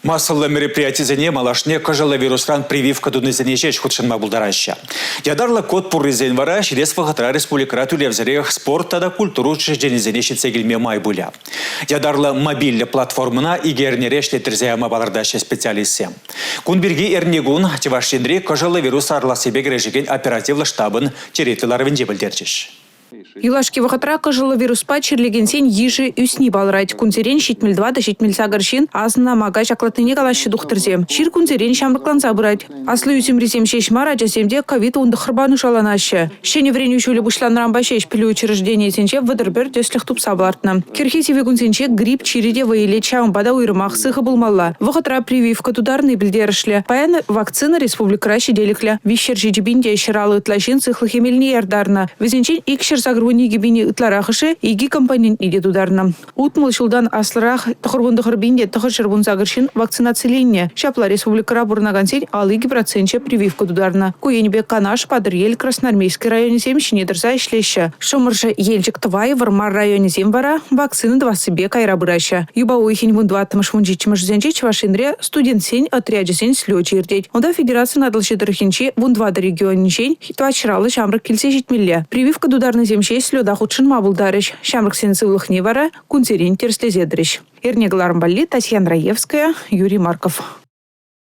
Массӑллӑ мероприятисене малашне кӑшӑллӑ вирусран прививка тунисене ҫеҫ хутшӑнма пултараҫҫӗ. Ятарлӑ код пуррисен вара ҫитес вӑхӑтра республикӑра тӳлевсӗрех спорт тата культура учрежденисене ҫитсе килме май пулӗ. Ятарлӑ мобильлӗ платформӑна икӗ эрнере ӗҫлеттерсе яма палӑртаҫҫӗ специалистсем. Кун пирки эрнекун Чӑваш Енри кӑшӑллӑ вирус сарӑлассипе кӗрешекен оперативлӑ штабӑн черетлӗ ларӑвӗнче пӗлтерчӗҫ. Юлашки вӑхӑтра кӑшӑллӑ вируспа чирлекенсен йышӗ ӳсни палӑрать. Кунсерен 74-78 ҫын асӑннӑ амака ҫаклатнине калаҫҫӗ тухтӑрсем. Чир кунсерен ҫамрӑкланса пырать. Аслӑ ӳсӗмрисем ҫеҫ мар, ачасем те ковид-19-па нушаланаҫҫӗ. Ҫӗнӗ вӗренӳ ҫулӗ пуҫланнӑранпа ҫеҫ пӗлӳ учрежденийӗсенче 31 тӗслӗх тупса палӑртнӑ. Кӗрхи сивӗ кунсенче грипп чирӗ те вӑй илет, ҫавӑнпа та уйрӑмах сыхӑ пулмалла. Вӑхӑтра прививка тутарни пӗлтерӗшлӗ. Паян вакцина республикӑра ҫителӗклӗ. 307 пин те 150 ытла ҫын сыхлӑх эмелне яртарнӑ. Вӗсенчен 282 пин ытларахӑшӗ икӗ компонентне те тутарнӑ. 60 ҫултан аслӑрах 99 пин те 918 ҫын вакцинациленнӗ. Ҫапла республикӑра пурӑнакансен 52 проценчӗ прививка тутарнӑ. Ку енӗпе Канаш, Патӑрьел, Красноармейски районӗсем ҫине тӑрса ӗҫлеҫҫӗ. Шӑмӑршӑ, Елчӗк, Тӑвай, Вӑрмар районӗсем вара вакцина тӑвассипе кайра пыраҫҫӗ. Юпа уйӑхӗн 14-мӗш 17-мӗшӗсенче Чӑваш Енре студентсен отрячӗсен слечӗ иртет. Унта федерацин Атӑлҫи тӑрӑхӗнчи 14 регионӗнчен 450 ҫамрӑк килсе ҫитмелле. Прививка тутарнисем ҫеҫ слета хутшӑнма пултарӗҫ. Ҫамрӑксен сывлӑхне вара кунсерен тӗрӗслесе тӑрӗҫ. Эрне кӑларӑм валли Татьяна Раевская, Юрий Марков.